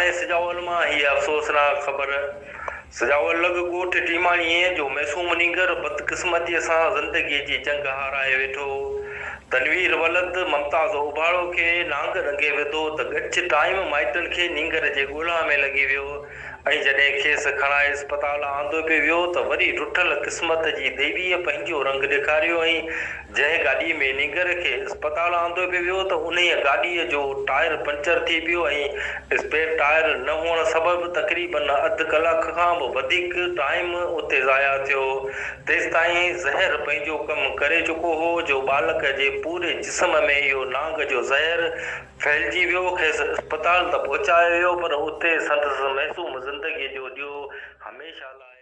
هاڻي سجاول مان هيء افسوسناڪ خبر. سجاول لڳ ڳوٺ ٽيماڻيء جو معصوم نينگر بدقسمتيء سان زندگيء جي جنگ هارائي ويٺو. تنوير ولد ممتاز اوڀاڙو کي نانگ ڏنگي وڌو ته ڳچ ٽائيم مائٽن کي نينگر جي ڳولها ۾ لڳي ويو ۽ جڏهن کيس کڻائي اسپتال آندو پئي ويو ته وري رٺل قسمت جي ديويء پنهنجو رنگ ڏيکاريو ۽ جنهن گاڏيء ۾ نينگر کي اسپتال آندو پئي ويو ته انهيء گاڏيء جو ٽائر پنچر ٿي پيو ۽ اسپيئر ٽائر نه هئڻ سبب تقريبن اڌ ڪلاڪ کان به وڌيڪ ٽائيم اتي ضايع ٿيو. تيستائين زهر پنهنجو ڪم ڪري چڪو هو جو ٻالڪ جي پوري جسم ۾ اهو نانگ جو زهر ڦهلجي ويو. کيس اسپتال ته پهچايو ويو پر اتي سندس معصوم زندگيء جو ڏيئو هميشه لاء.